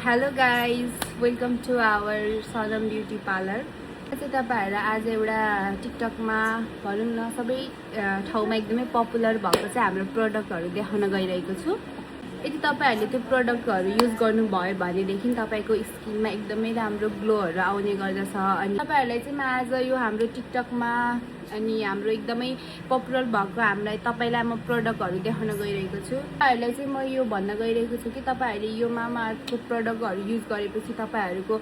Hello guys, welcome to our Sanam beauty parlour. चाहिँ तपाईँहरूलाई आज एउटा टिकटकमा भनौँ न सबै ठाउँमा एकदमै पपुलर भएको चाहिँ हाम्रो प्रडक्टहरू देखाउन गइरहेको छु। यदि तपाईँहरूले त्यो प्रडक्टहरू युज गर्नुभयो भनेदेखि तपाईँको स्किनमा एकदमै राम्रो ग्लोहरू आउने गर्दछ। अनि तपाईँहरूलाई चाहिँ म आज यो हाम्रो टिकटकमा अनि हाम्रो एकदमै पपुलर भएको तपाईँलाई म प्रडक्टहरू देखाउन गइरहेको छु। तपाईँहरूलाई चाहिँ म यो भन्न गइरहेको छु कि तपाईँहरूले यो मामाअर्थको प्रडक्टहरू युज गरेपछि तपाईँहरूको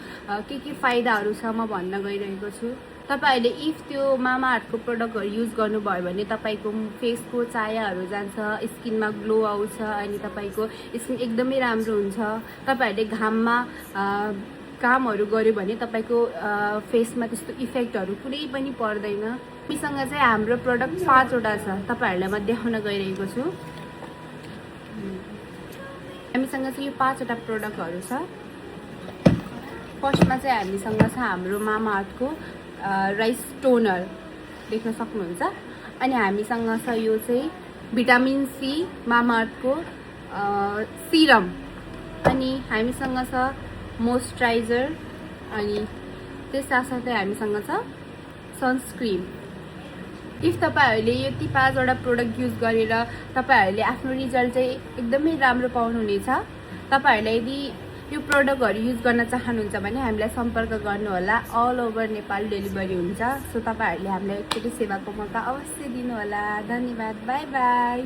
के फाइदाहरू छ म भन्न गइरहेको छु। तपाईँहरूले इफ त्यो मामाअर्थको प्रडक्टहरू युज गर्नुभयो भने तपाईँको फेसको चायाहरू जान्छ, स्किनमा ग्लो आउँछ अनि तपाईँको स्किन एकदमै राम्रो हुन्छ। तपाईँहरूले घाममा कामहरू गर्यो भने तपाईँको फेसमा त्यस्तो इफेक्टहरू कुनै पनि पर्दैन। हामीसँग चाहिँ हाम्रो प्रडक्ट 5वटा छ, तपाईँहरूलाई म देखाउन गइरहेको छु। हामीसँग चाहिँ यो 5वटा प्रडक्टहरू छ। फर्स्टमा चाहिँ हामीसँग छ हाम्रो मामाअर्थको राइस टोनर, देख्न सक्नुहुन्छ। अनि हामीसँग छ यो चाहिँ भिटामिन सी मामाअर्थको सिरम। अनि हामीसँग छ मोइस्चराइजर। अनि त्यस साथसाथै हामीसँग छ सनस्क्रिन। इफ तपाईँहरूले यो ती 5वटा प्रोडक्ट युज गरेर तपाईँहरूले आफ्नो रिजल्ट चाहिँ एकदमै राम्रो पाउनुहुनेछ। तपाईँहरूलाई यदि यो प्रडक्टहरू युज गर्न चाहनुहुन्छ भने हामीलाई सम्पर्क गर्नुहोला। अल ओभर नेपाल डेलिभरी हुन्छ। सो तपाईँहरूले हामीलाई एकचोटि सेवाको मौका अवश्य दिनुहोला। धन्यवाद। By by.